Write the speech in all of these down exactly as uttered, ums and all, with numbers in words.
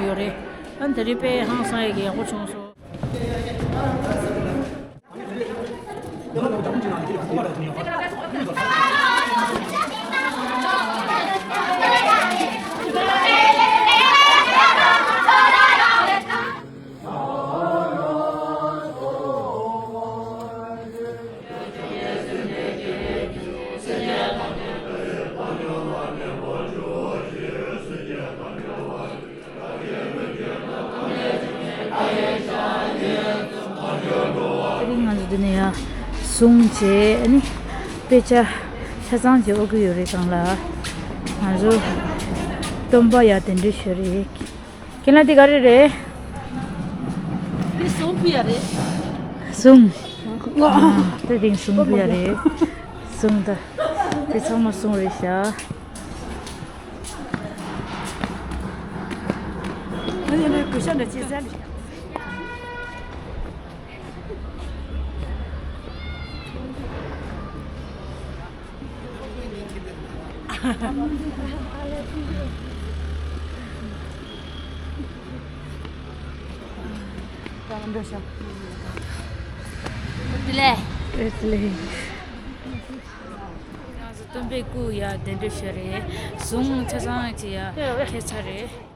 ཡོད་རེད། ཨ་ནི་དེ་རིང་དཔེ་ཧང་སང་ཡག་གི་ཡག་པོ་བྱུང་སོང་། དེ་རིང་ང་ཚོ་འདི་ནས་ཡར་གཟུངས་བྱས། ཨ་ནི་དཔེ་ཆ་ཆ་ཚང་ཅིག་དབོར་གྱི་ཡོད་རེད། གང་ལ་ང་ཚོ་སྟོན་པ་ཡར་གདན་འདྲེན་ཞུ་རེད། ཁྱེད་ལ་འདི་ག་རེ་རེད། འདི་གཟུངས་ཕུལ་ཡ་རེད། གཟུངས། ཨ། དེ་རིང་གཟུངས་ཕུལ་ཡ་རེད། གཟུངས་ད། དེ་ཚང་མ་གཟུངས་རེད་ཤག་བདེ་ལེགས། བདེ་ལེགས། ང་ཚོ་སྟོན་པའི་སྐུ་ཡར་གདན་འདྲེན་ཞུས་རེད། གཟུངས་ཆ་ཚང་ཅིག་ཡར་ཁྱེར་ཚར་རེད།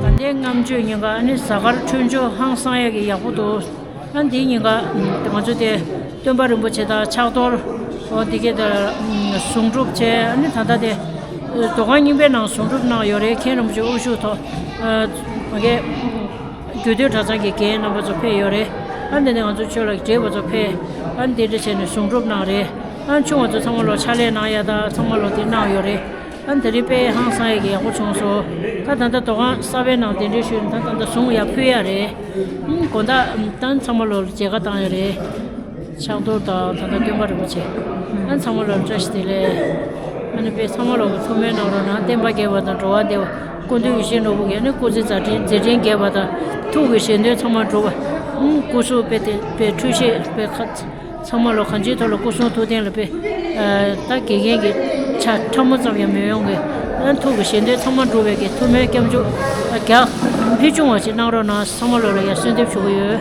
ད་ལྟའི་ལྔ་མཆོད་ཉིན་ཀ་ཨ་ནི་གཟའ་སྐར་འཕྲོད་སྦྱོར་ཧང་སང་ཡག་གི་ཡག་པོ་འདུག་ཨ་འདིའི་ཉིན་ཀ་ང་ཚོ་དེ་སྟོན་པ་རིན་པོ་ཆེ་དང་ཕྱག་རྡོར། འོ་འདི་གས་དེ་གཟུངས་སྒྲུབ་བྱས། ཨ་ནི་ད་ལྟ་དེ་མདོ་ཁང་རྙིང་པའི་ནང་གཟུངས་སྒྲུབ་གནང་ཡོད་རེད། མཁན་རིན་པོ་ཆེ་དབུ་བཞུགས་ཐོག་ཨ་ང་གས་རྒྱུད་སྟོད་གྲྭ་ཚང་གི་རྒན་རྣམ་པ་ཚོ་ཕེབས་ཡོད་རེད། ཨ་འདི་ནས་ང་ཚོ་ཆོས་ལ་བགྲེས་པ་ཚོ་ཕེབས། ཨ་འདི་འདྲ་བྱས་ནས་གཟུངས་སྒྲུབ་གནང་རེད། ཨ་ཆུང་བ་ཚོ་ཚང་མ་ལོ་ཕྱག་ལས་གནང་ཡ་དང་ཚང་མ་ལོ་དེ་གནང་ཡོད་རེད། ཨ་ད་རེས་དཔེ་ཧང་སང་ཡ་གི་ཡག་པོ་བྱུང་སོང་། ད་ད་ལྟ་མདོ་ཁང་གསར་པའི་ནང་གདན་འདྲེན་ཞུས་ནས་ད་ད་ལྟ་གཟུངས་ཡར་ཕུལ་ཡ་རེད། ཨ་དགོང་དག་ད་ཚང་མ་ལོ་མཇལ་ཁ་བཏང་ཡ་རེད། ཕྱག་རྡོར་དང་ད་ལྟ་སྟོན་པ་རིན་པོ་ཆེ། ཨ་ཚང་མ་ལོ་བཀྲ་ཤིས་བདེ་ལེགས། ཨ་ནི་དཔེ་ཚང་མ་ལོ་གི་ཐུགས་སྨོན་གནང་རོགས་གནང་། བསྟན་པ་རྒྱས་པ་དང་འགྲོ་བ་བདེ་བ། སྐུ་མདུན་ཡིད་བཞིན་ནོར་བུ་གིས་ཨ་ནི་སྐུ་ཚེ་མཛད་འཕྲིན་མཛད་འཕྲིན་རྒྱས་པ་དང་ཐུགས་ཀྱི་བཞེད་དོན་ཚང་མ་འགྲུབ་པ། ཨ་སྐུ་གཟུགས་དཔེ་དེ་དཔེ་འཁྲུལ་ཞིག་དཔེ་ཁ། ཚང་མ་ལོ་གང་ཅིའི་ཐོག་ལ་སྐུ་གསུང་ཐུགས་རྟེན་ལ་དཔེ། ད་དགེ་རྒན་གྱི་ཆ་ཕྲ་མོ་ཙམ་ཡང་མི་ཡོང་གི། ཨ་ཐུགས་ཀྱི་བཞེད་དོན་ཚང་མ་འགྲུབ་པའི་གི་ཐུགས་སྨོན་སྐྱབས་འཇུག་རྒྱ་ཕུལ་བྱུང་བ་ཞིག་གནང་རོགས་གནང་། ཚང་མ་ལོ་ལ་ཡང་གསོལ་འདེབས་ཞུ་གི་ཡོད།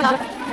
Thank you.